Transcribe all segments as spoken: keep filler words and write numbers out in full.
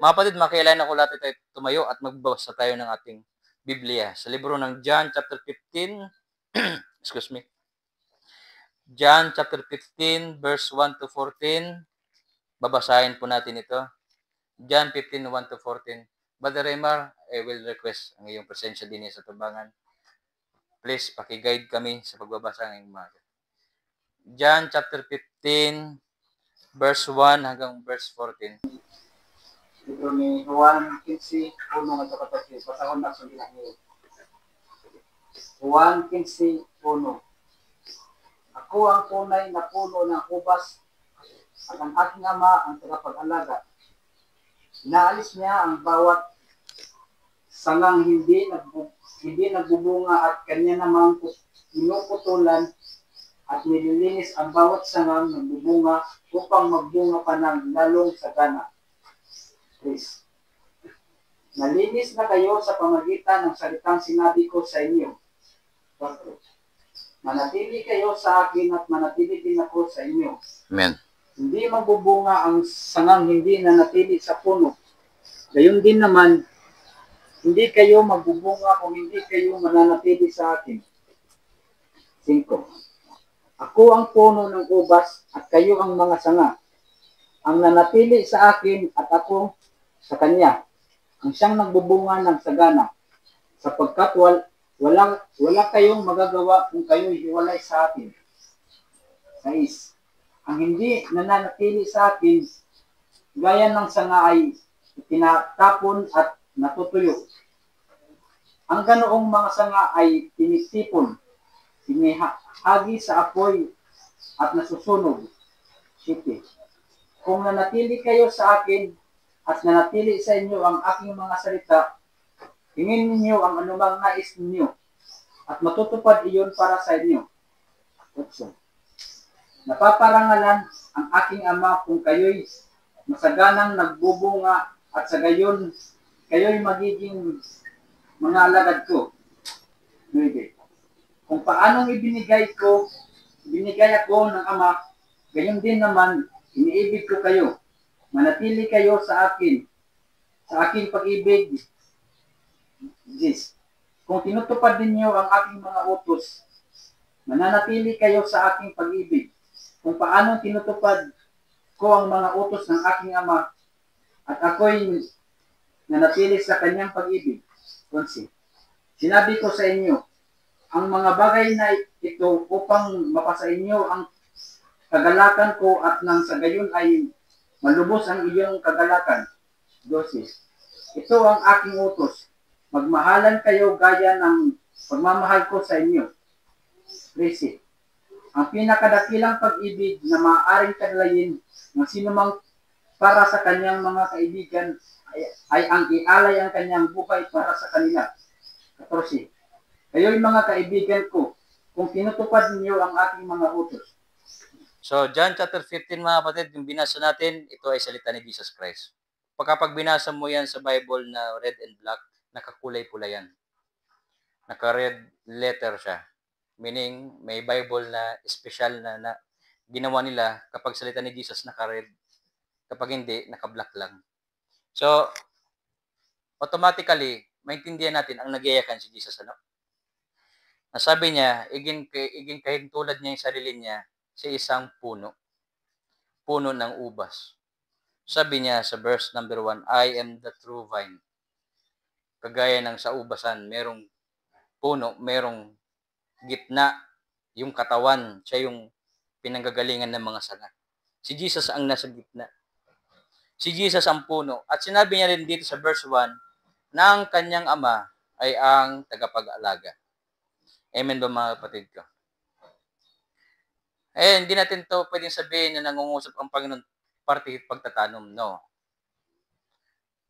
Mga kapatid, makialam ako, lahat tayo tumayo at magbasa tayo ng ating Biblia sa libro ng John chapter fifteen, excuse me, John chapter fifteen, verse one to fourteen. Babasahin po natin ito. John fifteen, one to fourteen. Brother Remar, I will request ang iyong presensya din sa tubangan. Please, paki-guide kami sa pagbabasa ng mga John chapter fifteen, verse one hanggang verse fourteen. Libro ni Juan quince, uno ngadto ka trese. Basahon na sa Ginoo. Juan quince, uno. Ako ang tunay na puno ng ubas, at ang aking Ama ang tagapag-alaga. Inaalis niya ang bawat sangang hindi nagbu-, hindi nagbubunga at kanya namang pu-, pinuputulan, at nililinis ang bawat sangang nagbubunga upang magbunga pa ng lalong sagana. Please. Nalinis na kayo sa pamagitan ng salitang sinabi ko sa inyo. Quatro. Manatili kayo sa akin at manatili din ako sa inyo. Amen. Hindi magbubunga ang sangang hindi nanatili sa puno. Gayon din naman, hindi kayo magbubunga kung hindi kayo mananatili sa akin. Singko. Ako ang puno ng ubas at kayo ang mga sanga. Ang nanatili sa akin at ako sa kanya, ang siyang nagbubunga ng sagana, sapagkat wal-, wala, wala kayong magagawa kung kayo'y hiwalay sa akin. Sais. Ang hindi nananatili sa akin, gaya ng sanga ay itinatapon at natutuyo. Ang ganoong mga sanga ay tinitipon, inihahagi sa apoy at nasusunog. Siyete. Kung nanatili kayo sa akin at nanatili sa inyo ang aking mga salita, hingin ninyo ang anumang nais ninyo, at matutupad iyon para sa inyo. Otso. Napaparangalan ang aking Ama kung kayo'y masaganang nagbubunga, at sa gayon, kayo'y magiging mga alagad ko. Nuebe. Kung paanong ibinigay ko, ibinigay ako ng Ama, gayon din naman, iniibig ko kayo. Manatili kayo sa akin, sa aking pag-ibig. Diyes. Kung tinutupad ninyo ang aking mga utos, mananatili kayo sa aking pag-ibig. Kung paano tinutupad ko ang mga utos ng aking Ama, at ako'y nanatili sa kanyang pag-ibig. Onse. Sinabi ko sa inyo ang mga bagay na ito upang mapasa inyo ang kagalakan ko, at nang sa gayon ay malubos ang iyong kagalakan. Dose. Ito ang aking utos, magmahalan kayo gaya ng pagmamahal ko sa inyo. Trese. Ang pinakadakilang pag-ibig na maaaring taglayin ng sinumang para sa kanyang mga kaibigan ay, ay ang ialay ang kanyang buhay para sa kanila. Katorse. Kayo'y mga kaibigan ko, kung tinutupad ninyo ang aking mga utos. So, John chapter fifteen, mga kapatid, yung binasa natin, ito ay salita ni Jesus Christ. Pagka pag binasa mo yan sa Bible na red and black, nakakulay pula yan. Naka-red letter siya. Meaning, may Bible na special na, na ginawa nila, kapag salita ni Jesus, naka-red. Kapag hindi, naka-black lang. So, automatically, maintindihan natin ang nagyayakan si Jesus, ano? Nasabi niya, igin-, igin-, kahintulad niya yung sarili niya sa isang puno. Puno ng ubas. Sabi niya sa verse number one, "I am the true vine." Kagaya ng sa ubasan, merong puno, merong gitna, yung katawan, siya yung pinanggagalingan ng mga sanga. Si Jesus ang nasa gitna. Si Jesus ang puno. At sinabi niya rin dito sa verse one na ang kanyang Ama ay ang tagapag-alaga. Amen ba, mga kapatid ko? Eh, hindi natin to pwedeng sabihin na nangungusap ang Panginoon parte hit pagtatanom. No.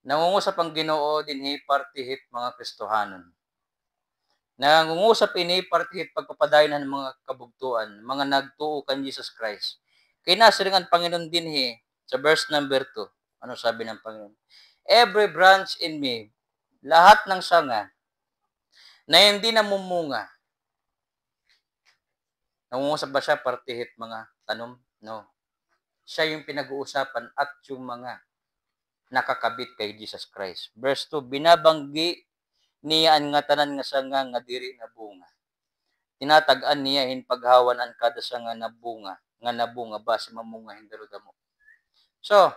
Nangungusap ang Ginoo dinhi parte hit mga Kristohanon. Nangungusap ini parte hit pagpapadayon han mga kabugtoan, mga nagtuo kan Jesus Christ. Kay nasiring an Panginoon dinhi sa verse number two. Ano sabi ng Panginoon? "Every branch in me," lahat ng sanga na hindi namumunga. Nangungusap ba siya parte hit mga tanom? No. Siya yung pinag-uusapan at yung mga nakakabit kay Jesus Christ. Verse two, binabanggi niya an ngatanan nga sanga nga diri nabunga. Tinatag-an niya hin paghawan an kada sanga nga bunga, nga nabunga basi mamunga hin darudamo. So,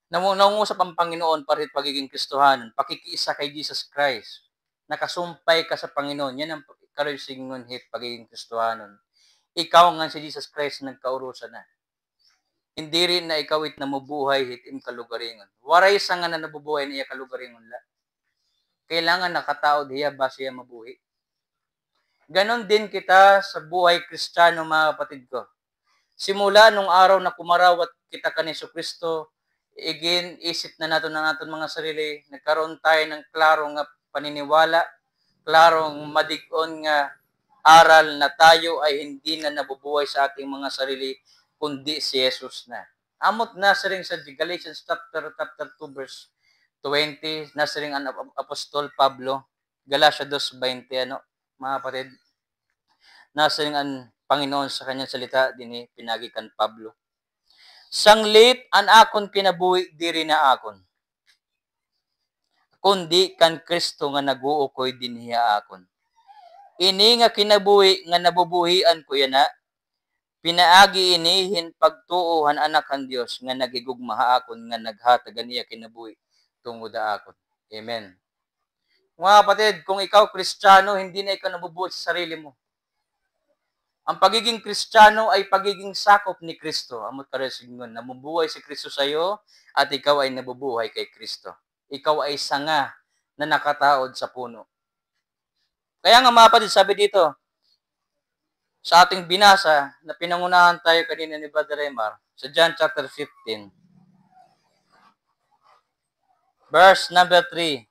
namu-, nangungusap an Panginoon para hit pagiging Kristohanon, pakikiisa kay Jesus Christ. Nakasumpay ka sa Panginoon, yan an karoy sidngon hit pagiging Kristohanon. Ikaw ngan si Jesus Christ nagkaurusan na. Hin diri na ikaw it namubuhay hit im kalugaringon. Waray sanga nga nabubuhay hin iya kalugaringon la. Kailangan nakataod hiya basi hiya mabuhi. Ganon din kita sa buhay Kristiyano, mga kapatid ko. Simula nung araw na kumarawat kita kan Jesucristo, igin-isip na naton an aton mga sarili, nagkaroon tayo ng klaro nga paniniwala, klarong madig-on nga aral na tayo ay hindi na nabubuhay sa ating mga sarili, kundi si Jesus na. Amo it nasiring sa Galatians chapter, chapter two, verse twenty, nasiring an ap-, Apostol Pablo, Galacia dos veinte, ano, mga kapatid, nasiring an Panginoon sa kanyang salita dinhi pinaagi kan Pablo, "Sanglit an akon kinabuhi diri na akon, kundi kan Cristo nga nag-uukoy dinhi ha akon. Ini nga kinabuhi nga nabubuhian ko yana, pinaagi ini hin pagtuo han Anak han Dios nga naghigugma ha akon, nga naghatag han iya kinabuhi tungod ha akon." Amen. Mga kapatid, kung ikaw Kristiyano, hindi na ikaw nabubuhay sa sarili mo. Ang pagiging Kristiyano ay pagiging sakop ni Kristo. Amo it karoy sidngon, namubuhay si Kristo sa iyo at ikaw ay nabubuhay kay Kristo. Ikaw ay sanga na nakataod sa puno. Kaya nga, mga kapatid, sabi dito, sa ating binasa na pinangunahan tayo kanina ni Brother Remar, sa John chapter fifteen, verse number three,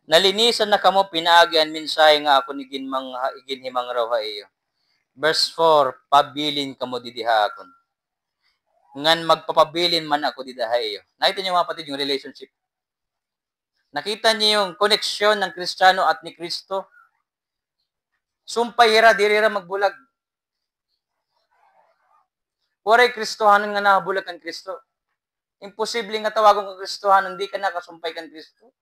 "Nalinisan na kamo pinaagi han mensahe nga akon iginmang-, iginhimangraw ha iyo." Verse four, "Pabilin kamo didi ha akon, ngan magpapabilin man ako dida ha iyo." Nakita niyo, mga kapatid, yung relationship? Nakita niyo yung koneksyon ng Kristiyano at ni Kristo? Sumpay hira, diri hira magbulag. Waray Kristohanon nga nabulag kan Kristo. Imposible nga tawagon ka Kristohanon, di ka nakasumpay kan Kristo.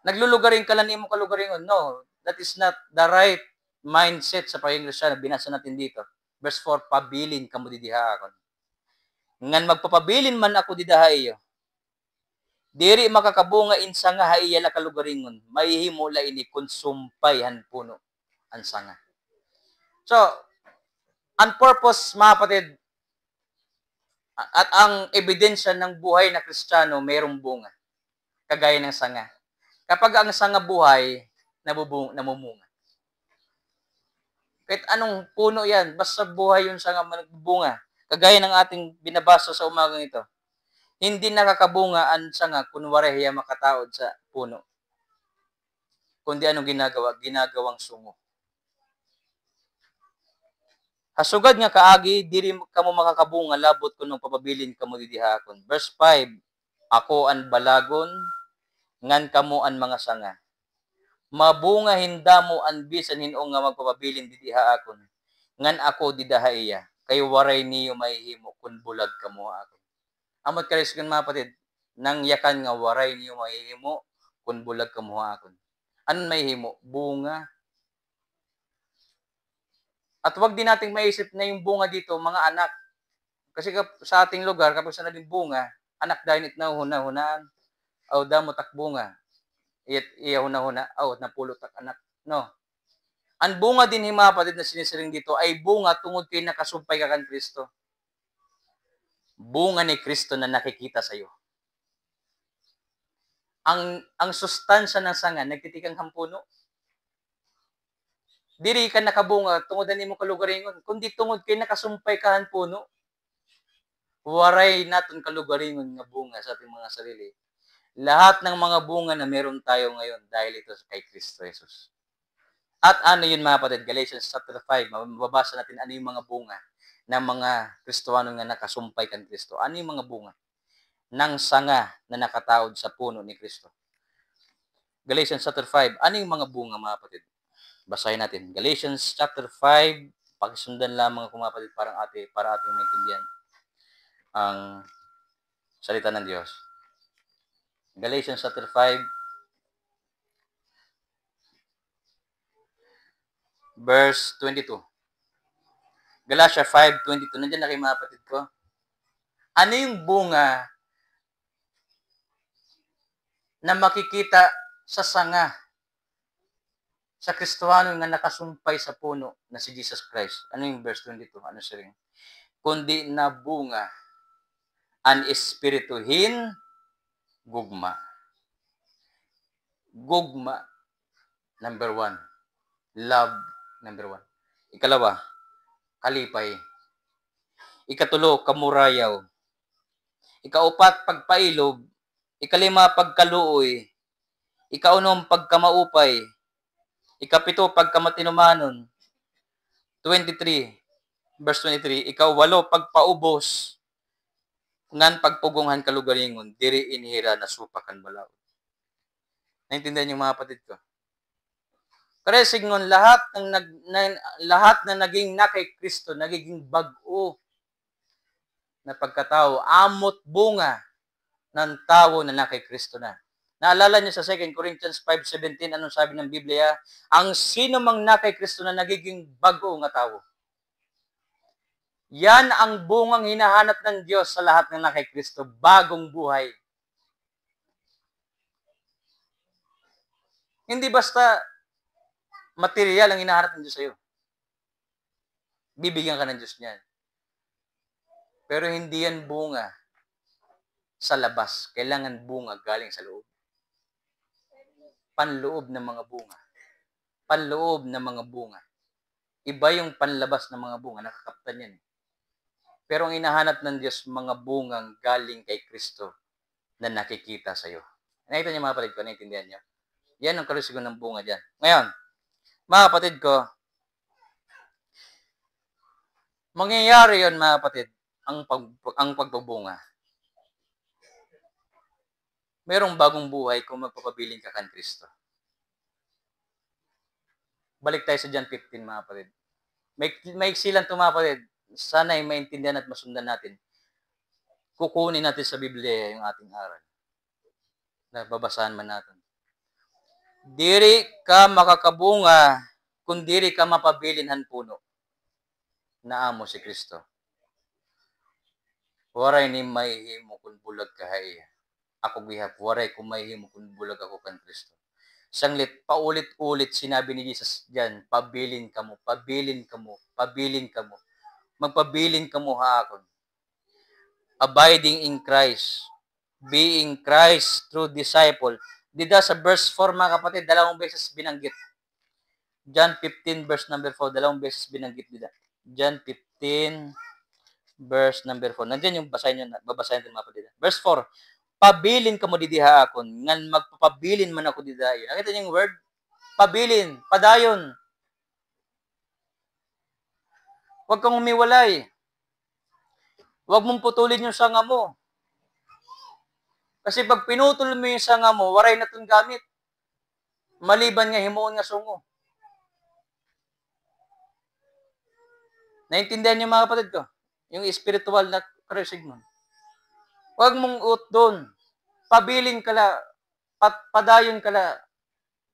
Naglulugaring ka la han imo kalugaringon. No, that is not the right mindset sa pagiging Kristiyano. Binasa natin dito. Verse four, "Pabilin kamo didi ha akon, ngan magpapabilin man ako dida ha iyo." Diri makakabunga in sanga ha iya la kalugaringon. Mahihimo la ini kon sumpay han puno an sanga. So, an purpose, mga kapatid, at ang ebidensya ng buhay na Kristiyano, mayroong bunga. Kagaya ng sanga. Kapag ang sanga buhay, nabubung-, namumunga. Kahit anong puno yan, basta buhay yung sanga, nagbubunga. Kagaya ng ating binabasa sa umagang ito. Hindi nakakabunga an sanga kun waray hiya makataod sa puno. Kundi anong ginagawa? Ginagawang sungo. Ha sugad nga kaagi, diri kamo makakabunga labot kun magpapabilin kamo didi ha akon. Verse five, "Ako an balagon, ngan kamo an mga sanga. Mabunga hin damo an bisan hin-o nga magpapabilin didi ha akon, ngan ako dida ha iya, kay waray niyo mahihimo kun bulag kamo ha akon." Amo it karoy sidngon, mga kapatid, nangyakan nga waray niyo mahihimo kun bulag kamo ha akon. Ano an mahihimo? Bunga. At wag din nating maisip na yung bunga dito, mga anak. Kasi kap-, sa ating lugar, kapag sinabing bunga, anak dayon it nahuhuna-hunaan. Aw, damo tak bunga. Iya, iya hunahuna, aw, napulo tak anak. No. An bunga dinhi, mga kapatid, na sinisiring dito ay bunga tungod kay nakasumpay ka kan Kristo. Bunga ni Kristo na nakikita sa iyo. Ang, ang sustansya ng sanga nagtitikang han puno. Diri ka nakabunga tungod han imo kalugaringon, kundi tungod kay nakasumpay ka han puno. Waray naton kalugaringon nga bunga sa ating mga sarili. Lahat ng mga bunga na meron tayo ngayon dahil ito kay Kristo Jesus. At ano yun, mga kapatid? Galatians chapter five, mab-, mababasa natin ano yung mga bunga ng mga Kristohanon nga nakasumpay kan Kristo. Ano yung mga bunga ng sanga na nakataod sa puno ni Kristo? Galatians chapter five, ano yung mga bunga, mga kapatid? Basahin natin. Galatians chapter five, pakisundan lamang ako, mga kapatid, parang ate, para ating maintindihan. ang salita ng Diyos. Galatians chapter five, verse twenty-two. Galatia five twenty-two. Nandiyan na kayo, mga kapatid ko. Ano yung bunga na makikita sa sanga sa Kristohanon nga nakasumpay sa puno na si Jesus Christ? Ano yung verse twenty-two? Ano siring? Kundi nabunga an Espiritu hin gugma. Gugma, number one. Love, number one. Ikalawa, kalipay. Ikatulo, kamurayaw. Ikaupat, pagpailob. Ikalima, pagkaluoy. Ikaunom, pagkamaupay. Ikapito, pagkamatinumanon. Twenty-three, verse twenty-three. Ikawalo, pagpaubos. Ngan pagpugong han kalugaringon, diri ini hira nasupak han balaod. Naintindihan niyo, mga kapatid ko? Kare sidngon, lahat ng nag-, na, lahat na naging na kay Kristo, nagiging bag-o na pagkatao, amo't bunga ng tawo na na kay Kristo na. Naalala niyo sa Second Corinthians five seventeen, anong sabi ng Biblia? Ang sino mang na kay Kristo na nagiging bag-o nga tawo. Yan ang bungang hinahanap ng Diyos sa lahat ng na kay Kristo, bagong buhay. Hindi basta material ang hinahanap ng Diyos sa'yo. Bibigyan ka ng Diyos niyan. Pero hindi yan bunga sa labas. Kailangan bunga galing sa loob. Panloob ng mga bunga. Panloob ng mga bunga. Iba yung panlabas ng mga bunga. Nakakaptan yan eh. Pero ang hinahanap ng Diyos, mga bungang galing kay Kristo na nakikita sa'yo. Nakita niyo, mga kapatid ko, naiintindihan niyo? Yan ang kalusugan ng bunga diyan. Ngayon, mga kapatid ko, mangyayari yon, mga kapatid, ang pag-, ang pagpabunga. Merong bagong buhay kung magpapabilin ka kan Kristo. Balik tayo sa John fifteen, mga kapatid. May, maiksi lang 'to, mga kapatid. Sana'y maintindihan at masundan natin. Kukunin natin sa Biblia yung ating aral. Nababasahan man natin. Diri ka makakabunga kung diri ka mapabilin han puno na amo si Kristo. Waray ni mahihimo kun bulag ka ha iya. Ako gihap, waray ko mahihimo kun bulag ako kan Kristo. Sanglit, paulit-ulit sinabi ni Jesus diyan, "Pabilin kamo, pabilin kamo, pabilin kamo. Magpabilin kamo ha akon." Abiding in Christ, being Christ true disciple. Dida sa verse four, mga kapatid, dalawang beses binanggit. John fifteen verse number four, dalawang beses binanggit dida. John fifteen verse number four. Nandiyan yung basahin niyo na, babasahin natin, mga kapatid. Verse four, "Pabilin kamo didi ha akon, ngan magpapabilin man ako dida ha iyo." Nakita niyo yung word? Pabilin, padayon. Huwag kang humiwalay. Huwag mong putulin yung sanga mo. Kasi pag pinutol mo yung sanga mo, waray na 'ton gamit. Maliban nga himuon nga sungo. Naintindihan niyo, mga kapatid ko? Yung espiritual na kalusugan. Huwag mong utdon. Pabilin ka la, pat-, padayon ka la.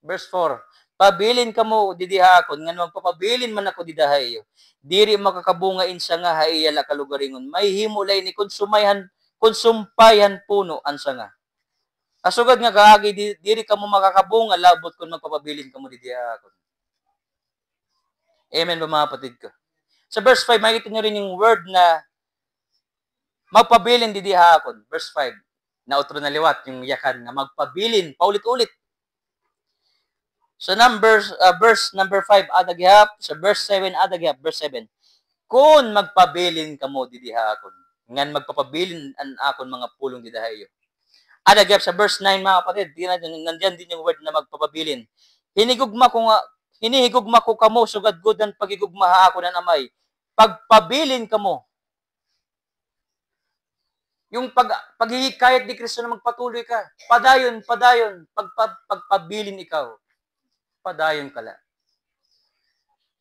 Verse four, "Pabilin kamo didi ha akon, ngan magpapabilin man ako dida ha iyo. Diri makakabunga in sanga ha iya la kalugaringon. Mahihimo la ini kon sumpay han, kon sumpay han puno an sanga. Ha sugad nga kaagi, di-, diri kamo makakabunga labot kon magpapabilin kamo didi ha akon." Amen ba, mga kapatid ko? Sa verse five, makikita niyo rin yung word na magpabilin didi ha akon. Verse five, nautro na liwat yung yakan nga magpabilin, paulit-ulit. Sa Numbers, ah, verse number five, ada gihap. Sa verse seven, ada gihap. Verse seven, "Kun magpabilin kamo didi ha akon, ngan magpapabilin an akon mga pulong dida ha iyo." Ada gihap sa verse nine, mga kapatid. Tingnan niyo, nandiyan din yung word na magpapabilin. "Hinigugma ko nga, hinihigugma ko kamo sugad gud han paghigugma ha akon han Amay. Pagpabilin kamo." Yung pag-, paghihikayat ni Kristo na magpatuloy ka. Padayon, padayon, pagpa-, pagpabilin ikaw. Padayon ka la.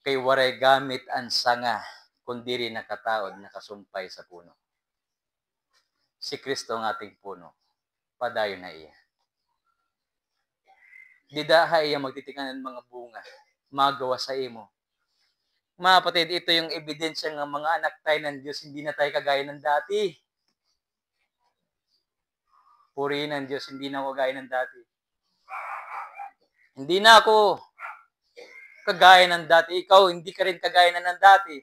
Kay waray gamit an sanga, kun diri nakataod, nakasumpay sa puno. Si Kristo ang ating puno. Padayon ha iya. Dida ha iya magtitikang an mga bunga, magawas ha imo. Mga kapatid, ito yung ebidensya nga mga anak tayo ng Diyos, hindi na tayo kagaya ng dati. Purihin ang Diyos, hindi na ako kagaya ng dati. Hindi na ako kagaya ng dati. Ikaw, hindi ka rin kagaya na ng dati.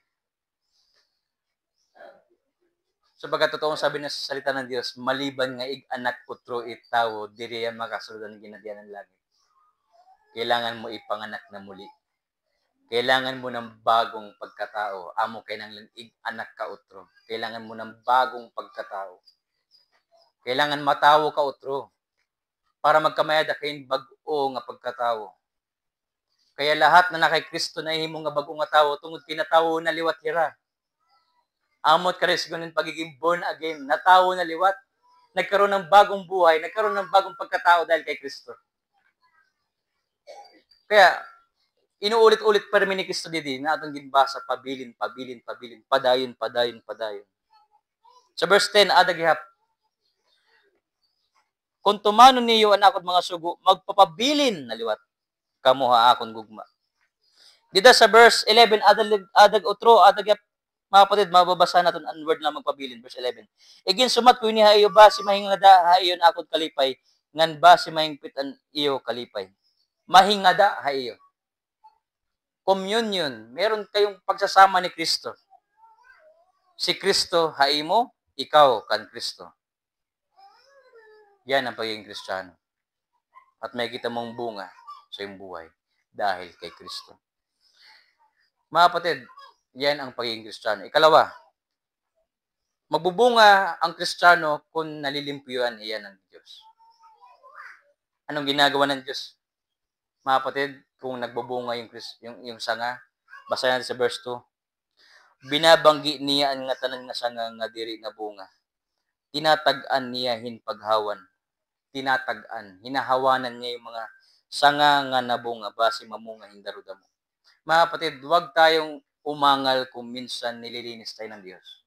Sapagkat totoong sabi na sa salita ng Diyos, maliban nga ig-anak utro it tawo, diri yan makasulod an ginhadian ng langit. Kailangan mo ipanganak na muli. Kailangan mo ng bagong pagkatao. Amo kinahanglan ig-anak ka utro. Kailangan mo ng bagong pagkatao. Kailangan matawo ka utro para magkamay-ada ka hin bag-o nga pagkatawo. Kaya lahat na na kay Kristo nahimo nga bag-o nga tawo tungod kay natawo na liwat hira. Amo it karisgo hin pagiging born again, natawo na liwat. Nagkaroon ng bagong buhay, nagkaroon ng bagong pagkatao dahil kay Kristo. Kaya, inuulit-ulit pa rin ni Kristo didi na aton ginbasa, pabilin, pabilin, pabilin, padayon, padayon, padayon. Sa verse ten, ada gihap, "Kon tumanon niyo an akon mga sugo, magpapabilin na liwat kamo ha akon gugma." Dida sa verse eleven, ada, ada utro, ada gihap, mga kapatid, mababasa naton an word na magpabilin. Verse eleven, "Iginsumat ko ini ha iyo, basi mahingada ha iyo an akon kalipay, ngan basi mahingpit an iyo kalipay." Mahingada ha iyo. Communion, meron kayong pagsasama ni Kristo. Si Kristo ha imo, ikaw kan Kristo. Yan ang pagiging Kristiyano. At makikita mong bunga sa iyong buhay dahil kay Kristo. Mga kapatid, yan ang pagiging Kristiyano. Ikalawa, magbubunga ang Kristiyano kung nalilimpyuhan iya ng Diyos. Anong ginagawa ng Diyos? Mga kapatid, kung nagbubunga yung Kris-, yung, yung sanga, basahin natin sa verse two. Binabanggi niya an ngatanan nga sanga nga diri nabunga. Tinatag-an niya hin paghawan. Tinatag-an. Hinahawanan niya yung mga sanga nga nabunga, basi mamunga hin daro-damo. Mga kapatid, huwag tayong umangal kung minsan nililinis tayo ng Diyos.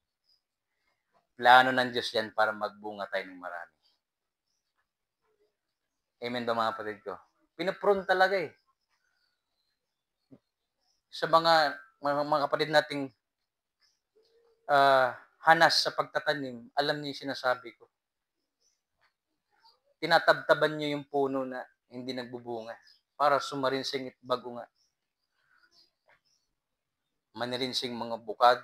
Plano ng Diyos yan para magbunga tayo ng marami. Amen ba, mga kapatid ko? Pinoprune talaga eh. Sa mga, mga, mga kapatid nating, ah, hanas sa pagtatanim, alam niyo yung sinasabi ko. Tinatabtaban niyo yung puno na hindi nagbubunga para sumarinsing it bag-o nga manirinsing mga bukag,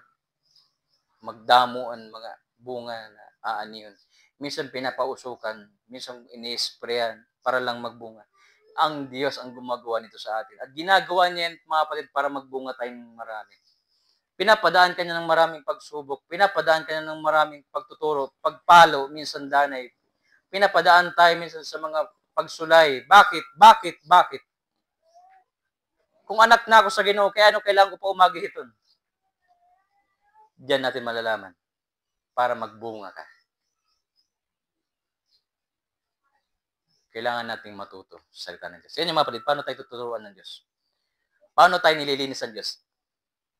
magdamo an mga bunga na aanihon. Minsan pinapausukan, minsan ini-sprayan para lang magbunga. Ang Diyos ang gumagawa nito sa atin. At ginagawa niya yan, mga kapatid, para magbunga tayong marami. Pinapadaan ka niya ng maraming pagsubok, pinapadaan ka niya ng maraming pagtuturo, pagpalo, minsan danay. Pinapadaan tayo minsan sa mga pagsulay. Bakit? Bakit? Bakit? Kung anak na ako sa Ginoo, kay ano kailangan ko pa umagi hiton? Diyan natin malalaman para magbunga ka. Kailangan nating matuto sa salita ng Diyos. Yan yung mga kapatid, paano tayo tuturuan ng Diyos? Paano tayo nililinis ng Diyos?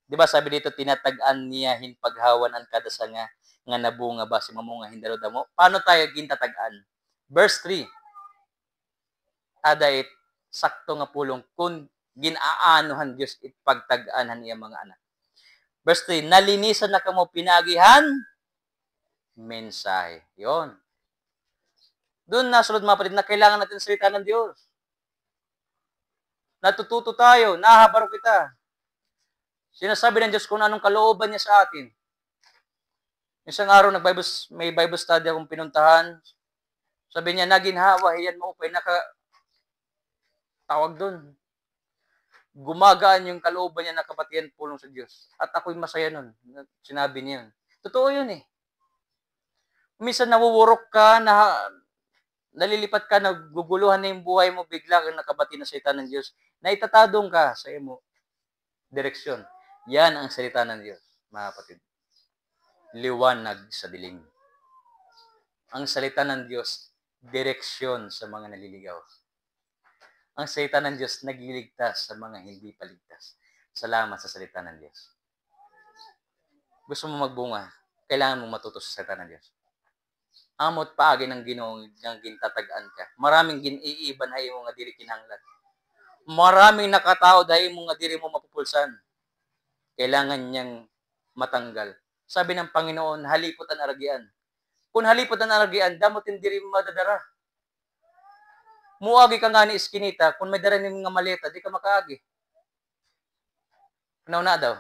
Di ba sabi dito, tinatag-an niya hin paghawan an kada sanga nga nabunga basi mamunga hin daro-damo. Paano tayo gintatag-an? Verse three. Ada it sakto nga pulong kun gin-aano han Diyos it pagtag-an han iya mga anak. Verse three, nalinisan na kamo pinaagi han mensahe. Yon. Doon nasulod, mga kapatid, na kailangan natin salita ng Diyos. Natututo tayo, nahahabaro kita. Sinasabi ng Diyos kung anong kalooban niya sa atin. Isang araw, nag-Bible s-, may Bible study akong pinuntahan. Sabi niya, naginhawa hiya hin maupay, naka-, tawag doon. Gumagaan yung kalooban niya, nakabati han pulong sa Diyos. At ako'y masaya nun. Sinabi niya yun. Totoo yun eh. Minsan nawuwurok ka, na, nalilipat ka, naguguluhan na yung buhay mo, bigla kang nakabati na salita ng Diyos. Naitatadong ka sa imo direksyon. Yan ang salita ng Diyos, mga kapatid. Liwanag sa dilim. Ang salita ng Diyos, direksyon sa mga naliligaw. Ang salita ng Diyos, nagliligtas sa mga hindi pa ligtas. Salamat sa salita ng Diyos. Gusto mo magbunga, kailangan mong matuto sa salita ng Diyos. Amo it paagi han Ginoo nga gintatag-an ka. Maraming gin-iiban ha imo nga diri kinahanglan. Maraming nakataod ha imo nga diri mo mapupulsan. Kailangan niyang matanggal. Sabi ng Panginoon, halipot an aragian. Kun halipot an aragian, damo it im diri madadara. Muagi ka ngani iskinita, kun may dara nim nga maleta, di ka makaagi. Hunahunaa daw.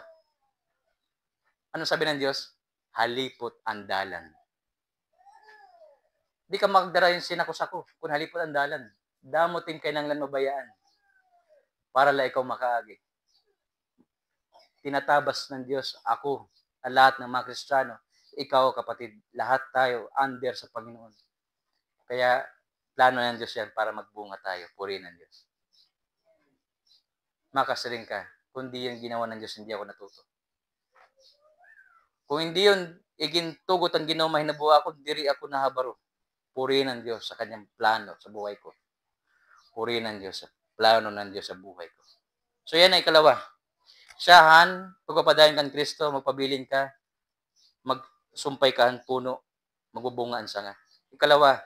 Ano sabi ng Diyos? Halipot an dalan. Di ka makagdara hin sinako-sako kun halipot an dalan. Damo it im kinahanglan mabayaan para la ikaw makaagi. Tinatabas ng Diyos ako, ang lahat ng mga Kristiyano, ikaw, kapatid, lahat tayo under sa Panginoon. Kaya plano ng Diyos yan para magbunga tayo. Purihin ang Diyos. Makasiring ka, "Kun di yan ginawa ng Diyos, hindi ako natuto. Kung hindi yun igintugot han Ginoo mahinabuhi ko, diri ako nahabaro." Purihin ang Diyos sa kanyang plano sa buhay ko. Purihin ang Diyos sa plano ng Diyos sa buhay ko. So, yan ang ikalawa. Siyahan, pagpapadayon kan Kristo, magpabilin ka, magsumpay ka han puno, magbubunga an sanga. Ikalawa,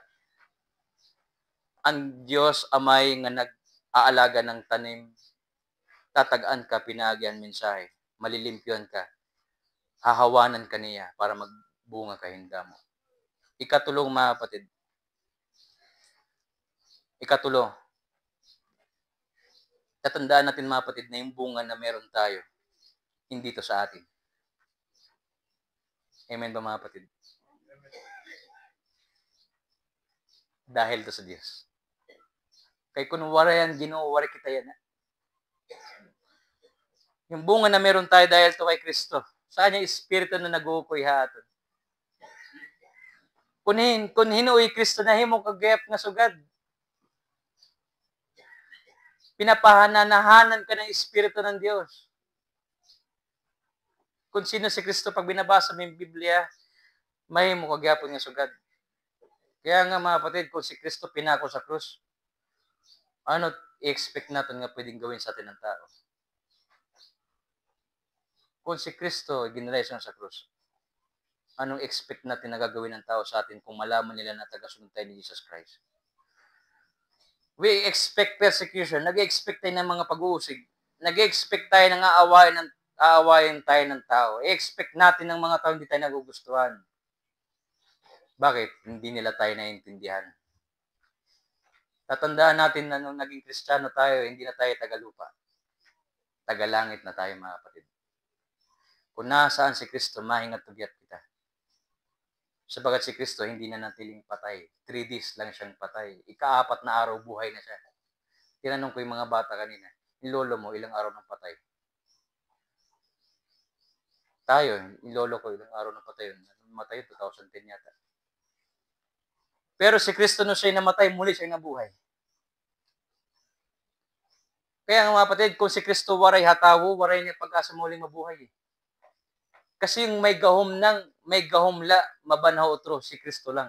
an Diyos Amay nga nag-aalaga ng tanim, tatag-an ka pinaagi han mensahe, malilimpyuhan ka, hahawanan ka niya para magbunga ka hin damo. Ikatulo, mga kapatid, ikatulo, tatandaan natin, mga kapatid, na yung bunga na meron tayo, hindi to sa atin. Amen ba, mga kapatid? Dahil to sa Diyos. Kay kun waray an Ginoo, waray kita yana. Yung bunga na meron tayo dahil to kay Kristo. Sa kanya Espiritu na nag-uukoy ha aton. Kun hin-, kun hin-o hi Kristo, nahimo ka gihap nga sugad. Pinapahananahanan ka ng Espiritu ng Diyos. Kun sino si Kristo, pag binabasa mo yung Biblia, mahimo ka gihapon nga sugad. Kaya nga, mga kapatid, kung si Kristo pinako sa krus, ano i-expect natin nga pwedeng gawin sa atin ng tao? Kung si Kristo ginresurrect sa krus, anong expect natin na gagawin ng tao sa atin kung malaman nila na tagasunod tayo ni Jesus Christ? We expect persecution. Nag-expect tayo ng mga pag-uusig. Nag-expect tayo ng aawayan, ng, aawayan tayo ng tao. I-expect natin ng mga tao hindi tayo nagugustuhan. Bakit? Hindi nila tayo naiintindihan. Tatandaan natin na nung naging Kristiyano tayo, hindi na tayo tagalupa. Tagalangit na tayo, mga kapatid. Kung nasaan si Kristo, mahingat tugyat kita. Sapagkat si Kristo, hindi na natiling patay. Three days lang siyang patay. Ikaapat na araw, buhay na siya. Tinanong ko yung mga bata kanina, "Yung lolo mo, ilang araw nang patay?" Tayo, yung lolo ko, ilang araw nang patay yun? Namatay yun, two thousand ten yata. Pero si Kristo, nung siya'y namatay, muli siya'y nabuhay. Kaya nga, mga kapatid, kung si Kristo waray ha tawo, waray niya pag-asa muling mabuhay, eh. Kasi yung may gahom nang, may gahom la, mabanhaw utro, si Kristo lang.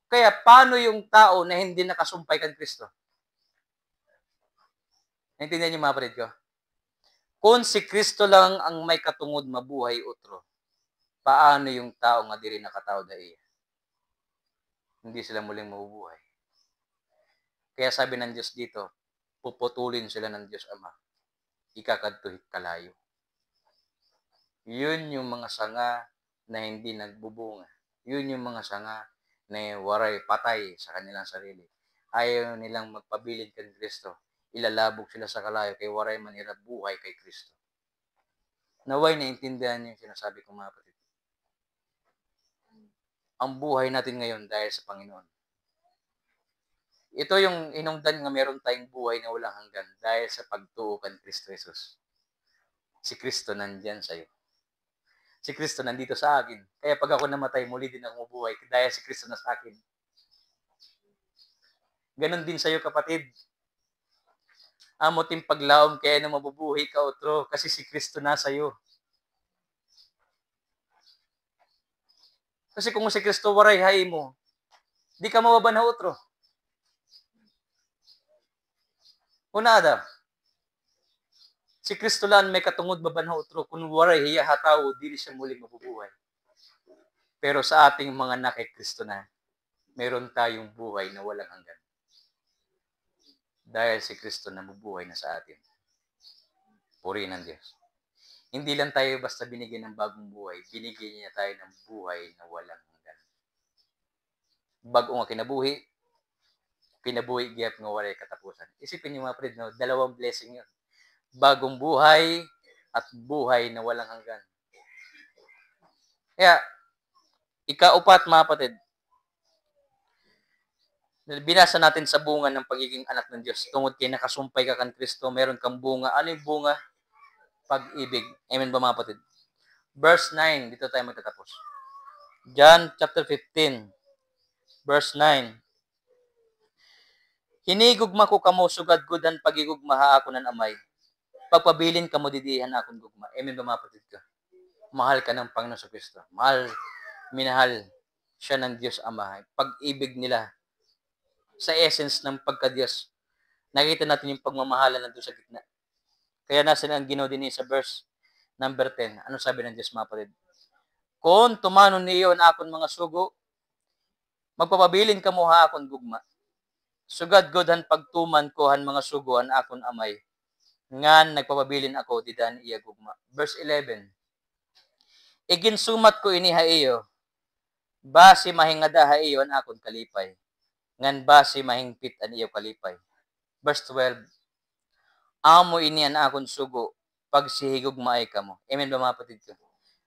Kaya paano yung tao na hindi nakasumpay kan Kristo? Naintindihan niyo, mga kapatid ko? Kung si Kristo lang ang may katungod mabuhay utro, paano yung tao nga diri nakataod ha iya? Hindi sila muling mabubuhay. Kaya sabi ng Diyos dito, puputulin sila ng Diyos Ama. Ikakadto hit kalayo. Yun yung mga sanga na hindi nagbubunga. Yun yung mga sanga na waray, patay sa kanilang sarili. Ayaw nilang magpabilin kan Kristo. Ilalabog sila sa kalayo kay waray man ira buhay kay Kristo. Naway naintindihan niyo yung sinasabi ko, mga kapatid. Ang buhay natin ngayon dahil sa Panginoon. Ito yung hinungdan nga meron tayong buhay na walang hanggan dahil sa pagtuo kan Kristo Jesus. Si Kristo nandiyan sa'yo. Si Kristo nandito sa akin. Kaya pag ako namatay, muli din ako mabuhay dahil si Kristo na sa akin. Ganon din sa'yo, kapatid. Amo it im paglaom kay ano mabubuhi ka utro, kasi si Kristo na sa'yo. Kasi kung si Kristo waray ha imo, di ka mababanhaw utro. Una ada, si Kristo la an may katungod mabanhaw utro, kun waray hiya ha tawo, dili siya muli mabubuhay. Pero sa ating mga na kay Kristo na, meron tayong buhay na walang hanggan. Dahil si Kristo nabubuhay na sa atin. Purihin ang Diyos. Hindi lang tayo basta binigyan ng bagong buhay, binigyan niya tayo ng buhay na walang hanggan. Bag-o nga kinabuhi, kinabuhi gihap nga walay katapusan. Isipin niyo, mga kapatid, no? Dalawang blessing yun. Bagong buhay at buhay na walang hanggan. Kaya, ikaupat, mga kapatid, binasa natin sa bunga ng pagiging anak ng Diyos. Tungod kay nakasumpay ka kan Kristo, meron kang bunga. Ano yung bunga? Pag-ibig. Amen ba, mga kapatid? Verse nine, dito tayo magtatapos. John chapter fifteen, verse nine. Hinigugma ko kamo sugad gud han paghigugma ha akon han Amay. Pagpabilin kamo didi han akon gugma. Amen ba, mga kapatid ko? Mahal ka ng Panginoon sa Kristo. Mahal, minahal siya ng Diyos Ama. Pag-ibig nila sa essence ng pagka-Diyos. Nakita natin yung pagmamahalan nandun sa gitna. Kaya nasa ang Ginoo din sa verse number ten. Ano sabi ng Diyos, mga kapatid? Kon tumanon niyo an akon mga sugo, magpapabilin kamo ha akon gugma. Sugad gud han pagtuman ko han mga sugo han akon Amay, ngan nagpapabilin ako dida han iya gugma. Verse eleven. Iginsumat ko ini ha iyo, basi mahingada ha iyo an akon kalipay, ngan basi mahingpit an iyo kalipay. Verse twelve. Amo ini an akon sugo, pagsihigugmaay kamo. Amen ba, mga kapatid ko?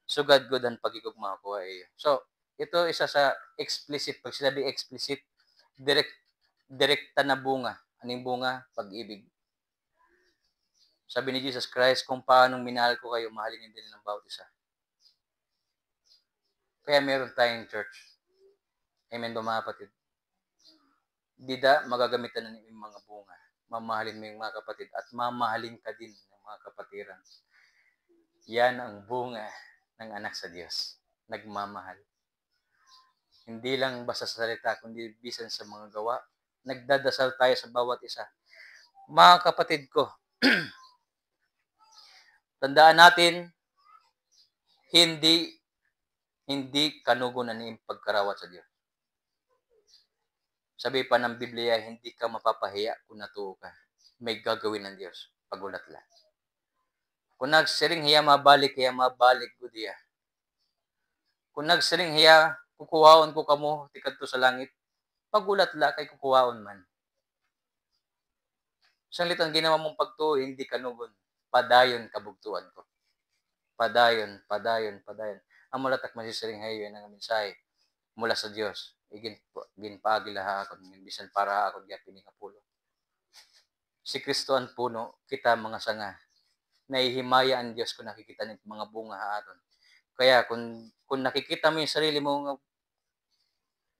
Sugad gud han paghigugma ko ha iyo. So, ito isa sa explicit, pag sinabi explicit, direct, direkta na bunga. Ano yung bunga? Pag-ibig. Sabi ni Jesus Christ, kung paanong minahal ko kayo, mahalin niyo din ang bawat isa. Kaya meron tayong church. Amen ba, mga kapatid? Dida, magagamitan na yung mga bunga. Mamahalin mo yung mga kapatid at mamahalin ka din ng mga kapatiran. Yan ang bunga ng anak sa Diyos. Nagmamahal. Hindi lang basta sa salita, kundi bisan sa mga gawa. Nagdadasal tayo sa bawat isa. Mga kapatid ko, tandaan natin, hindi, hindi kanugon an iyong pagkarawat sa Diyos. Sabi pa ng Biblia, hindi ka mapapahiya kung natuo ka. May gagawin ng Diyos. Paghulat la. Kung nagsiring hiya mabalik, hiya mabalik gud hiya. Kung nagsiring hiya, kukuhaon ko kamo tikadto sa langit, paghulat la kay kukuhaon man. Sanglit an ginawa mong pagtuo, hindi kanugon, padayon kabugtuan ko. Padayon, padayon, padayon. Amo la tak masisiring ha iyo nga mensahe mula sa Diyos. Igin-, ginpaagi la ha akon, bisan para ha akon gihap ini nga pulong. Si Kristo an puno, kita mga sanga. Nahihimaya an Diyos kung nakikita niya mga bunga ha aton. Kaya kung, kung nakikita mo yung sarili mo nga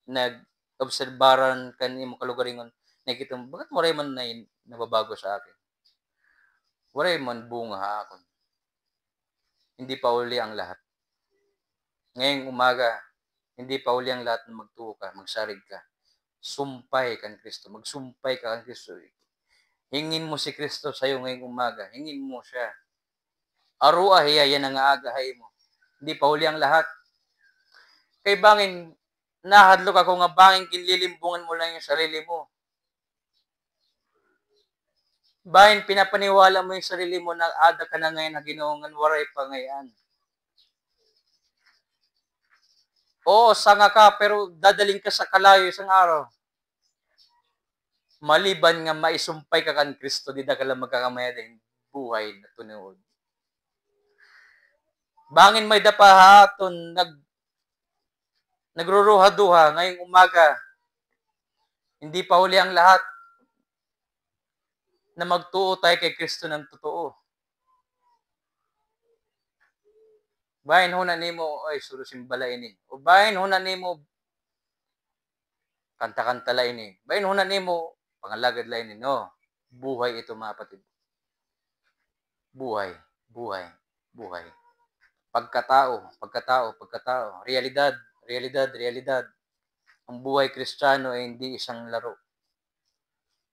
nag-obserbaran kan imo kalugaringon, nakikita mo, bakit waray man na nababago sa akin? Waray man bunga ha akon. Hindi pa uli ang lahat. Ngayong umaga, hindi pa uli ang lahat na magtuo ka, magsarig ka. Sumpay kan Kristo, magsumpay ka kan Kristo. Hingin mo si Kristo sa'yo ngayong umaga, hingin mo siya. Aroa hiya yana nga aga ha imo. Hindi pa huli ang lahat. Kay bangin, nahadlok ako nga bangin ginlilimbungan mo lang yung sarili mo. Bangin pinapaniwala mo yung sarili mo na ada ka na ngayon ha Ginoo ngan waray pa ngay-an. Oo, sanga ka, pero dadalhin ka sa kalayo isang araw. Maliban nga maisumpay ka kan Kristo, dida ka la magkakamay-ada hin buhay na tinuod. Bangin may-ada pa ha aton nag-, nagruruha-duha ngayong umaga. Hindi pa huli ang lahat na magtuo tayo kay Kristo ng totoo. Bangin huna nimo, "Ay, suro simba la ini." O bangin huna nimo, "Kanta-kanta la ini." Bangin huna nimo, "Pangalagad la ini." No. Buhay ito, mga kapatid. Buhay, buhay, buhay. Pagkatao, pagkatao, pagkatao. Realidad, realidad, realidad. Ang buhay Kristiyano ay hindi isang laro,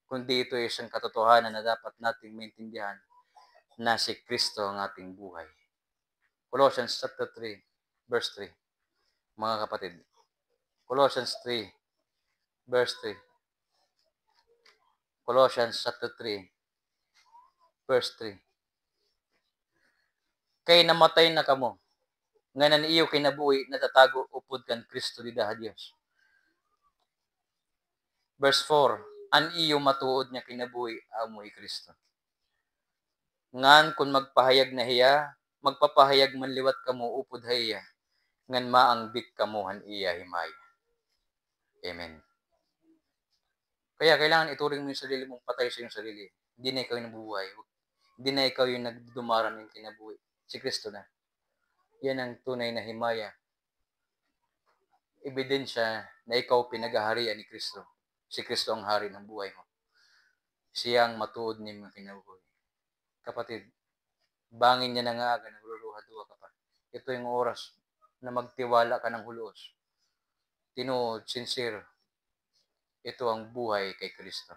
kundi ito ay isang katotohanan na dapat nating maintindihan na si Kristo ang ating buhay. Colossians chapter three, verse three. mga kapatid. Colossians three, verse three. Colossians chapter three, verse three. Kay namatay na kamo, ngan an iyo kinabuhi natatago upod kan Cristo dida ha Dios. Verse four, an iyo matuod nga kinabuhi amo hi Cristo. Ngan kon magpahayag na hiya, magpapahayag man liwat kamo upod ha iya, ngan maangbit kamo han iya himaya. Amen. Kaya kailangan ituring mo yung sarili mong patay sa iyong sarili. Hindi na ikaw yung nabubuhay. Hindi na ikaw yung nagdudumaran ng kinabuhi. Si Kristo na. Yan ang tunay na himaya. Ebidensya na ikaw pinaghaharian ni Kristo. Si Kristo ang hari ng buhay mo. Siya ang matuod ni mga kinabuhi. Kapatid, bangin niya na nga aga, nagluluha-duha ka pa. Ito yung oras na magtiwala ka ng hulos. Tinuod, sincere. Ito ang buhay kay Kristo.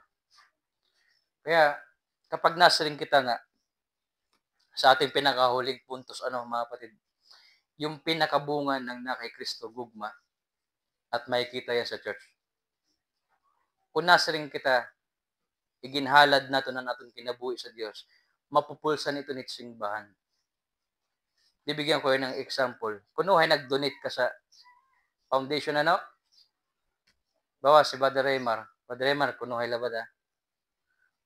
Kaya, kapag nasiring kita nga, sa ating pinakahuling puntos, ano, mga kapatid, yung pinakabunga ng na kay Kristo, gugma, at makikita yan sa church. Kung nasiring kita, iginhalad naton an aton kinabuhi sa Dios, mapupulsan ito nit simbahan. Bibigyan ko yun ng example. Kuno hay nag-donate ka sa foundation, ano? Bawa si Brother Remar. Brother Remar, kuno hay labad, ah.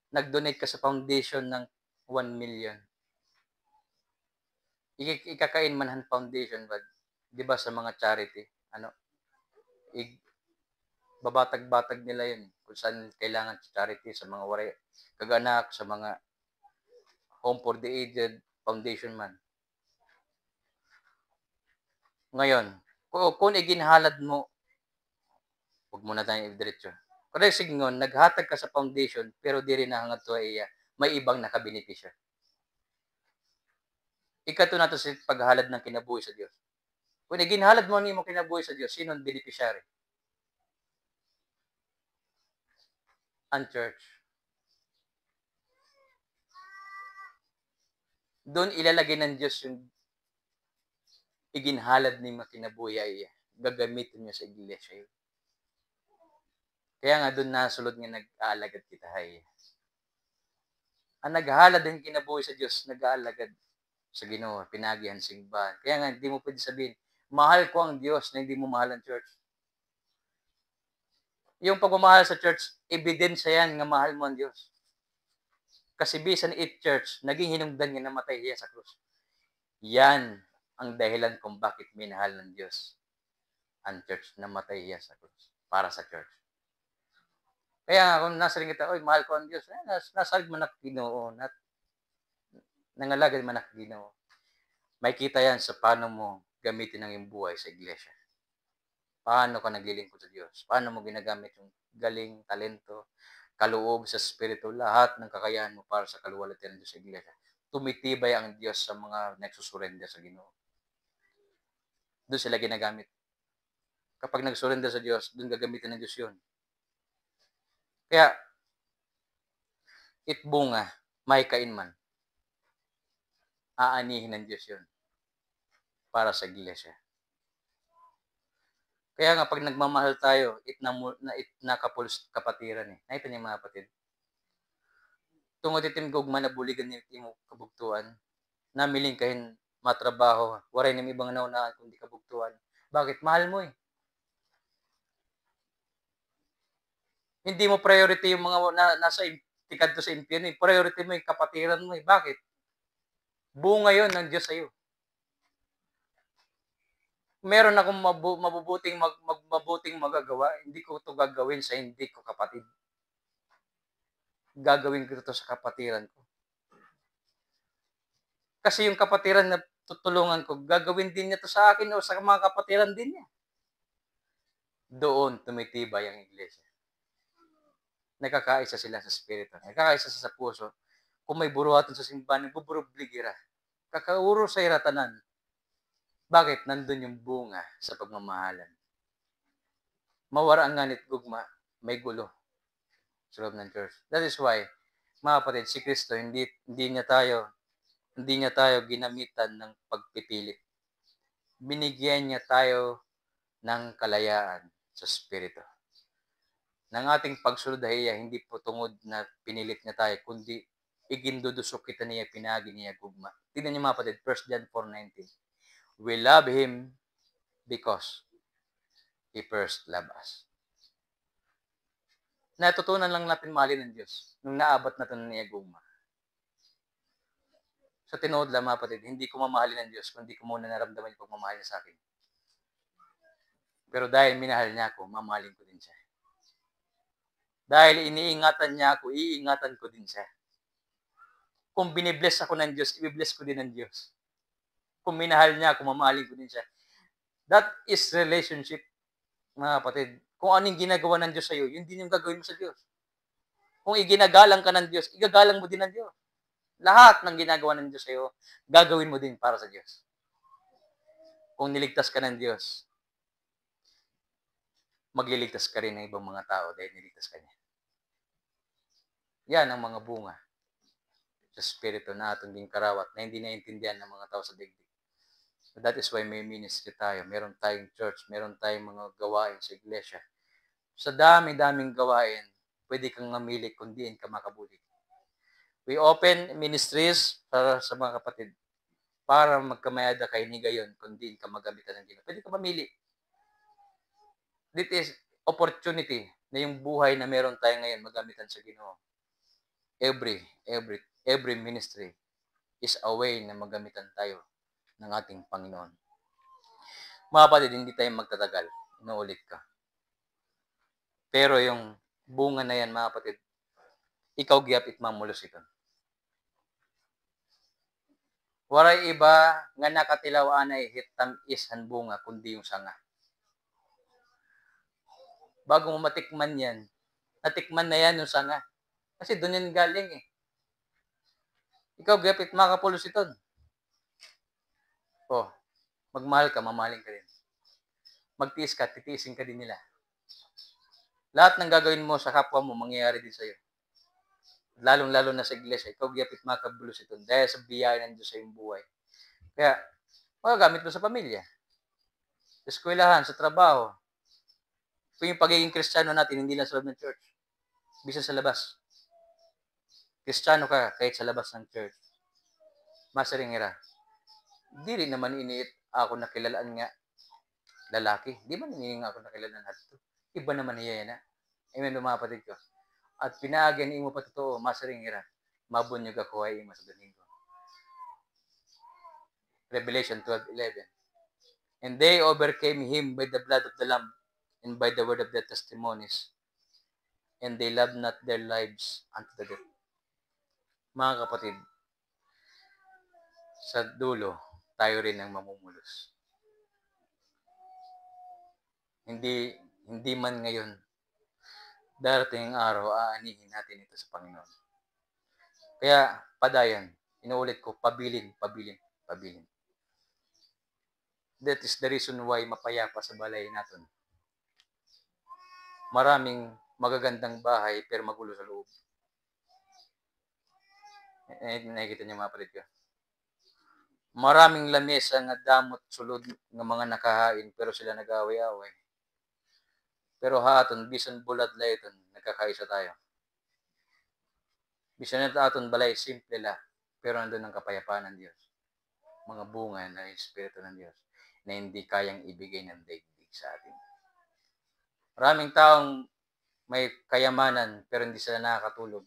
Nag-donate ka sa foundation ng one million. Iki-, ikakain man han foundation, bad, di ba, sa mga charity, ano, ig-, babatag-batag nila yun, kung saan kailangan sa charity, sa mga waray kag-anak, sa mga home for the aged, foundation man. Ngayon, ku-, kung iginhalad mo, wag mo na tayo idiretso. Kung sidngon, naghatag ka sa foundation, pero diri na hangadto ha iya, may ibang nakabenepisyo. Ikato na to sa paghalad ng kinabuhi sa Dios. Kung iginhalad mo nimo kinabuhi sa Dios, sino ang beneficiary? Ang church. Doon ilalagay ng Diyos yung iginhalad ni mga kinabuhi ha iya. Gagamitin niya sa iglesia yun. Kaya nga doon nasulod nga nag-aalagad kita ha iya. Ang naghalad ng kinabuhi sa Diyos, nag-aalagad sa Ginoo, pinaagi han simbahan. Kaya nga, hindi mo pwede sabihin, "Mahal ko ang Diyos," na hindi mo mahal ang church. Yung pagmamahal sa church, ebidensya yan nga mahal mo ang Diyos. Kasi bisan it church, naging hinungdan nga namatay hiya sa krus. Yan ang dahilan kung bakit minahal ng Diyos ang church, namatay hiya sa krus para sa church. Kaya nga, kung nasiring kita, "Oy, mahal ko ang Diyos," eh, nas-, nasarig man ak Ginoo, nat-, nangalagad man ak Ginoo. Makikita yan sa paano mo gamitin ang iyong buhay sa iglesia. Paano ka naglilingkod sa Diyos? Paano mo ginagamit yung galing, talento, kaloob sa Espiritu, lahat ng kakayahan mo para sa kaluwalhatian ng Diyos sa iglesia? Tumitibay ang Diyos sa mga nagsusurrender sa Ginoo. Doon sila ginagamit. Kapag nag-surrender sa Diyos, doon gagamitin ng Diyos yun. Kaya, it bunga, mahikain man. Aanihin ng Diyos yun para sa iglesia. Kaya nga, pag nagmamahal tayo, it namu-, na, it nakapulos kapatiran eh. Nakita niyo, mga kapatid? Tungod it im gugma nabuligan niyo it imo kabugtuan, namiling ka hin matrabaho, waray nim ibang naunaan kundi kabugtuan. Bakit? Mahal mo eh. Hindi mo priority yung mga na, nasa im-, tikadto sa impyerno eh. Priority mo yung kapatiran mo eh. Bakit? Bunga yun ng Diyos sa'yo. Meron akong mabu-, mabubuting mag-, mag-, mabuting magagawa, hindi ko to gagawin sa hindi ko kapatid. Gagawin ko to sa kapatiran ko. Kasi yung kapatiran na tutulungan ko, gagawin din niya to sa akin o sa mga kapatiran din niya. Doon tumitibay ang iglesia. Nagkakaisa sila sa espiritu. Nagkakaisa sila sa puso. Kung may buruhaton sa simbahan, nagbuburublig ira. Kakaurusay ira tanan. Bakit? Nandun yung bunga sa pagmamahalan. Mawara nga nit gugma, may gulo sa loob ng church. That is why, mga kapatid, si Kristo, hindi, hindi niya tayo, hindi niya tayo ginamitan ng pagpipilit. Binigyan niya tayo ng kalayaan sa Espiritu. Ng ating pagsunod ha iya, hindi po tungod na pinilit niya tayo, kundi igindudusok kita niya pinaagi niya gugma. Tignan niyo, mga kapatid, First John four nineteen. We love Him because He first loved us. Natutunan lang natin mahalin ang Diyos nung naabot natin ang iya gugma. Sa tinuod lang, mga kapatid, hindi ko mamahalin ang Diyos kung di ko muna naramdaman yung pagmamahal niya sa akin. Pero dahil minahal niya ako, mamahalin ko din siya. Dahil iniingatan niya ako, iingatan ko din siya. Kung binibless ako ng Diyos, ibibless ko din ng Diyos. Kung minahal niya ako, mamahalin ko din siya. That is relationship, mga kapatid. Kung ano yung ginagawa ng Diyos sa'yo, yun din yung gagawin mo sa Diyos. Kung iginagalang ka ng Diyos, igagalang mo din ng Diyos. Lahat ng ginagawa ng Diyos sa'yo, gagawin mo din para sa Diyos. Kung niligtas ka ng Diyos, magliligtas ka rin ng ibang mga tao dahil niligtas ka niya. Yan ang mga bunga sa Espiritu na aton ginkarawat na hindi naintindihan ng mga tao sa daigdig. So that is why may ministry tayo, meron tayong church, meron tayong mga gawain sa iglesia. Sa dami-daming gawain, pwede kang mamili kung diin ka makabulig. We open ministries para sa mga kapatid, para magkamay-ada ka hin higayon kung diin ka magamitan ng Ginoo. Pwede ka mamili. This is opportunity na yung buhay na meron tayo ngayon magamitan sa Ginoo. Every, every, every ministry is a way na magamitan tayo ng ating Panginoon. Mga kapatid, hindi tayo magtatagal. Inuulit ko. Pero yung bunga na yan, mga kapatid, ikaw gihap it mamulos iton. Waray iba nga nakatilaw anay hit tam-is han bunga kundi yung sanga. Bago mo matikman yan, natikman na yan yung sanga. Kasi doon yan galing eh. Ikaw gihap it makapulos iton. Oh, magmahal ka, mamahalin ka din. Magtiis ka, titiisin ka din nila. Lahat ng gagawin mo sa kapwa mo, mangyayari din sa'yo. Lalong-lalo na sa iglesia, ikaw gihap it makabulos iton dahil sa biyaya ng Diyos sa iyong buhay. Kaya, magagamit mo sa pamilya, sa eskwelahan, sa trabaho. Kung yung pagiging Kristiyano natin, hindi lang sa loob ng church, bisan sa labas. Kristiyano ka kahit sa labas ng church. Masiring hira, diri naman ini it ako nakilalaan nga lalaki. Di man ini nga ako nakilalaan hadto. Iba naman hiya yana. Amen ba, mga kapatid ko? At pinaagi an imo patutuo, masiring hira, mabunyog ako ha imo sa Domingo. Revelation twelve eleven. And they overcame him by the blood of the Lamb and by the word of their testimonies. And they loved not their lives unto the death. Mga kapatid, sa dulo, tayo rin ang mamumulos. Hindi, hindi man ngayon, darating ang araw, aanihin natin ito sa Panginoon. Kaya, padayon, inuulit ko, pabilin, pabilin, pabilin. That is the reason why mapayapa sa balay naton. Maraming magagandang bahay, pero magulo sa loob. Eh, nakikita niyo, mga kapatid ko. Maraming lamesa nga damo it sulod nga mga nakahain, pero sila nag-aaway-away. Pero ha aton, bisan bulad la iton, nagkakaisa tayo. Bisan it aton balay, simple la, pero nandun ang kapayapaan ng Diyos. Mga bunga ng Espiritu ng Diyos na hindi kayang ibigay ng daigdig sa atin. Maraming taong may kayamanan, pero hindi sila nakakatulog.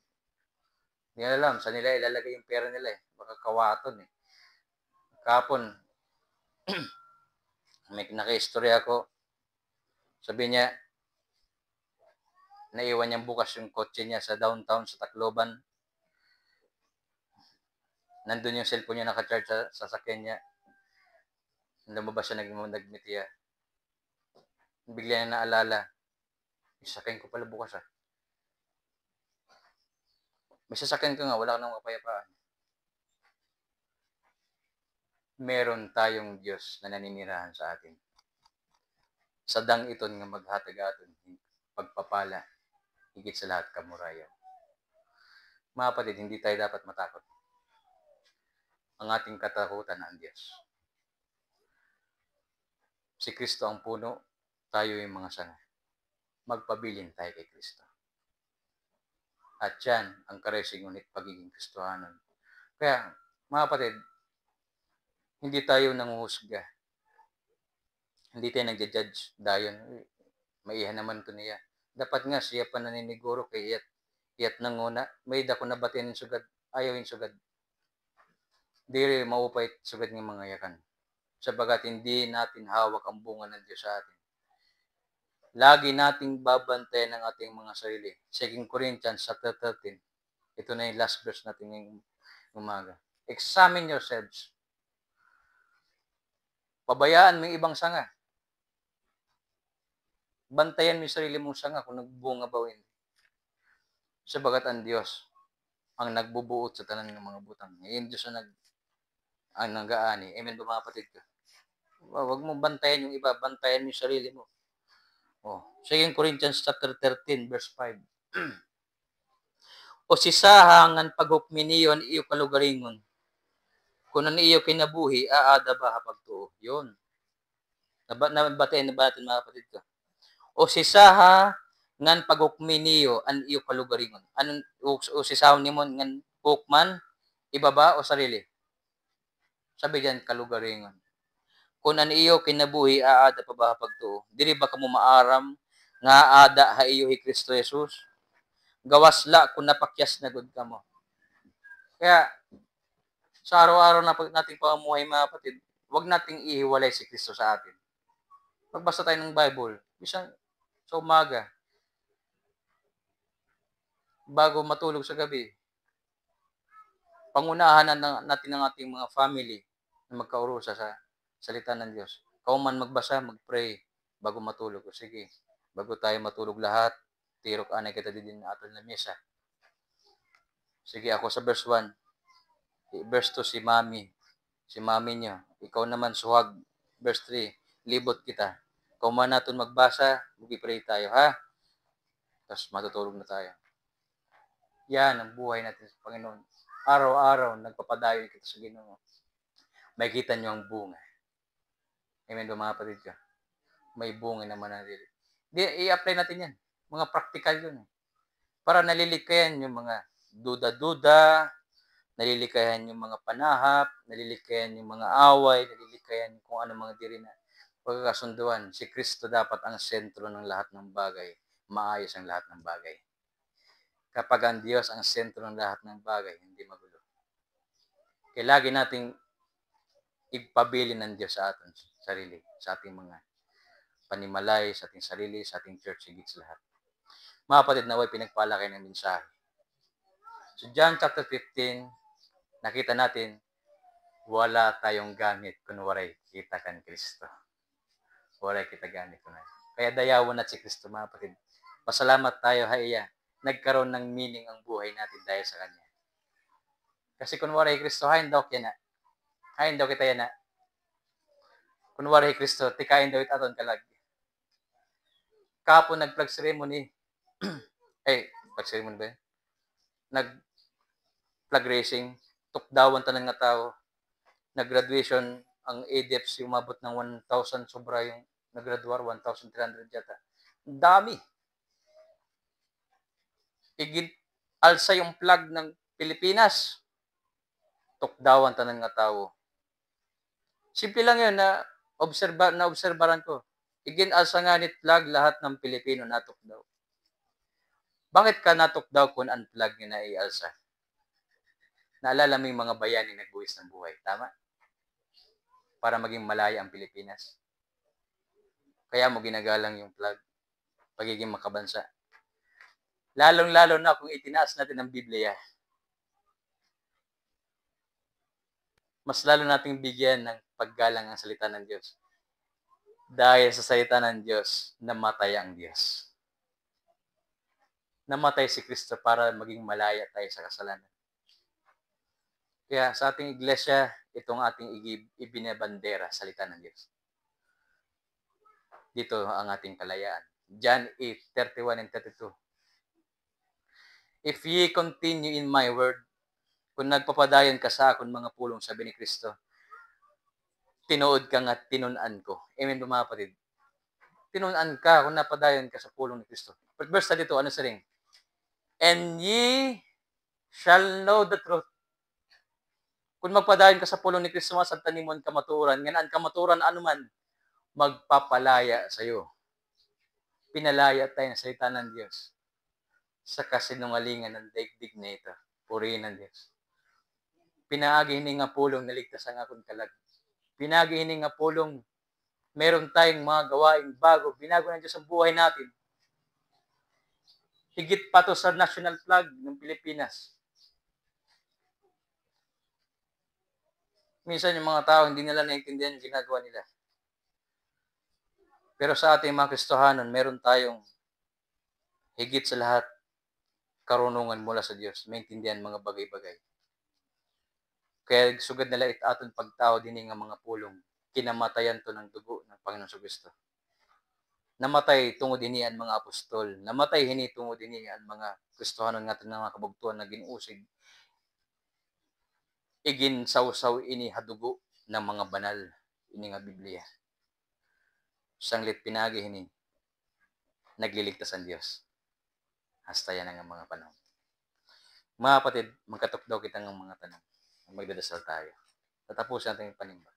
Hindi nila alam saan nila ilalagay yung pera nila eh. Baka kawaton eh. Kahapon, may nakaistorya ako. Sabi niya, naiwan niyang bukas yung kotse niya sa downtown, sa Tacloban. Nandun yung cellphone niya naka-charge sa sasakyan niya. Lumabas siya, nag-, nagmitiya. Bigla niya naalala, "May sasakyan ko pala bukas, ah." May sasakyan ka nga, wala ka ng kapayapaan. Meron tayong Diyos na naninirahan sa atin. Sadang iton nga maghatag aton pagpapala, higit sa lahat kamurayaw. Mga kapatid, hindi tayo dapat matakot. Ang ating katakutan ang Diyos. Si Kristo ang puno, tayo yung mga sanga. Magpabilin tayo kay Kristo. At yan ang karising ngunit pagiging Kristohanon. Kaya, mga kapatid, hindi tayo nanguhusga. Hindi tayo nagja-judge dayon. Maiha naman to niya. Dapat nga siya pa naniniguro kay iyat, iyat nanguna. May dako na batian hin sugad. Ayaw hin sugad. Diri maupay sugad nga mga yakan. Sapagkat hindi natin hawak ang bunga ng Diyos sa atin. Lagi nating babantayan ang ating mga sarili. Second Corinthians chapter thirteen. Ito na yung last verse natin ngayong umaga. Examine yourselves. Pabayaan mo yung ibang sanga. Bantayan mo yung sarili mong sanga kung nagbunga ba o hindi. Sapagkat ang Diyos ang nagbubuot sa tanan ng mga butang. Yung Diyos ang nag-, ang nag-aani. Amen ba, mga kapatid ko? Wa-, wag mong bantayan yung iba, bantayan mo yung sarili mo. Oh, Second Corinthians chapter thirteen, verse five. Usisaha ngan paghukmi niyo an iyo kalugaringon. Kun an iyo kinabuhi, aada ba ha pagtuo? Yun. Naba-, nabatian na ba natin, mga kapatid ko? Usisaha ngan paghukmi niyo an iyo kalugaringon. Anong us-, usisahon nimo ngan hukman, ibaba o sarili? Sabi diyan, kalugaringon. Kun an iyo kinabuhi aada pa ba ha pagtuo, diri ba kamo maaram nga aada ha iyo hi Kristo Jesus? Gawas la kun napakyas na gud kamo. Kaya, sa araw-araw na pag-, nating pamumuhay, mga kapatid, wag nating ihiwalay si Kristo sa atin. Magbasa tayo ng Bible, bisan sa umaga, bago matulog sa gabi. Pangunahan na, na, natin ang ating mga family na magkaurusa sa salita ng Diyos. Kauman magbasa, mag-pray bago matulog. O sige, bago tayo matulog lahat, tirok anay kita didi ha aton lamesa. Sige, ako sa verse one. I-, verse two si Mami. Si Mami niyo. Ikaw naman, suhag. Verse three, libot kita. Kauman naton magbasa, mag-pray tayo, ha? Tas matutulog na tayo. Yan ang buhay natin sa Panginoon. Araw-araw, nagpapadayon kita sa Ginoo. Makikita niyo ang bunga. Amen ba, mga kapatid ko? May bunga na mananatili. Di, i-apply natin yan. Mga practical yun eh. Para nalilikayan yung mga duda-duda, nalilikayan yung mga panahap, nalilikayan yung mga away, nalilikayan kung ano mga diri na pagkakasunduan. Si Kristo dapat ang sentro ng lahat ng bagay. Maayos ang lahat ng bagay. Kapag ang Diyos ang sentro ng lahat ng bagay, hindi magulo. Kaya lagi nating igpabilin ang Diyos sa aton sarili, sa ating mga panimalay, sa ating sarili, sa ating church, higit sa lahat. Mga kapatid, naway pinagpala kayo ng mensahe. So, John chapter fifteen, nakita natin, wala tayong gamit kung waray kita kan Kristo. Waray kita gamit kuno. Kaya dayawan nat si Kristo, mga kapatid. Pasalamat tayo ha iya. Nagkaroon ng meaning ang buhay natin dahil sa kanya. Kasi kun waray hi Kristo, hain daw kita yana. Hain daw kita yana. Kun waray hi Kristo, tikain daw it aton kalag. Kahapon nag-flag ceremony. Eh, flag ceremony ba yun? Nag-flag raising. Tukdawan tanan nga tawo. Nag-graduation ang A D F C, umabot ng one thousand sobra yung nag-graduar, one thousand three hundred yata. Ang dami. Igin-alsa yung flag ng Pilipinas. Tukdawan tanan nga tawo. Simple lang yun na obserba-, na obserbaran ko. Igin-alsa nga nit flag, lahat ng Pilipino natukdaw. Bakit ka natukdaw kung an flag nga naialsa? Naalala mo yung mga bayani nagbuhis ng buhay, tama? Para maging malaya ang Pilipinas. Kaya mo ginagalang yung flag, pagiging makabansa. Lalong-lalo na kung itinaas natin ang Biblia. Mas lalo nating bigyan ng paggalang ang salita ng Diyos. Dahil sa salita ng Diyos, namatay ang Diyos. Namatay si Kristo para maging malaya tayo sa kasalanan. Kaya sa ating iglesia, itong ating igi-, ibinabandera, salita ng Diyos. Dito ang ating kalayaan. John eight thirty-one and thirty-two. "If ye continue in my word," kung nagpapadayon ka sa akon mga pulong, sabi ni Kristo, "tinuod ka nga tinun-an ko." Amen ba, mga kapatid? Kinun-an ka kon napadayon ka sa pulong ni Cristo. Verse thirty-two, ano siring? "And ye shall know the truth." Kon magpadayon ka sa pulong ni Cristo, masabtan nimo an kamatuoran, ngan an kamatuoran, ano man, magpapalaya sa iyo. Pinalaya tayo ng salita ng Diyos sa kasinungalingan ng daigdig na ito. Purihin ang Diyos. Pinaagi hini nga pulong, naligtas ang akon kalag. Pinaagi hini nga pulong, meron tayong mga gawaing bago. Binago ng Diyos ang buhay natin. Higit pa to sa national flag ng Pilipinas. Minsan yung mga tao, hindi nila naiintindihan yung ginagawa nila. Pero sa ating mga Kristohanon, meron tayong higit sa lahat karunungan mula sa Diyos, maintindihan mga bagay-bagay. Kay sugad na la it aton pagtawo dinhi nga mga pulong, kinamatayan to ng dugo ng Panginoon Kristo. Namatay tungod hini an mga apostol, namatay hini tungod hini an mga Kristohanon nga mga kabugtoan nga gin-usig. Iginsawsaw ini ha dugo ng mga banal, ini nga Biblia. Sanglit pinaagi hini, nagliligtas an Diyos. Hasta yana nga mga panahon. Mga kapatid, magkatukdaw kita nga mga tanan. Magdadasal tayo. Tatapusin natin yung panimba.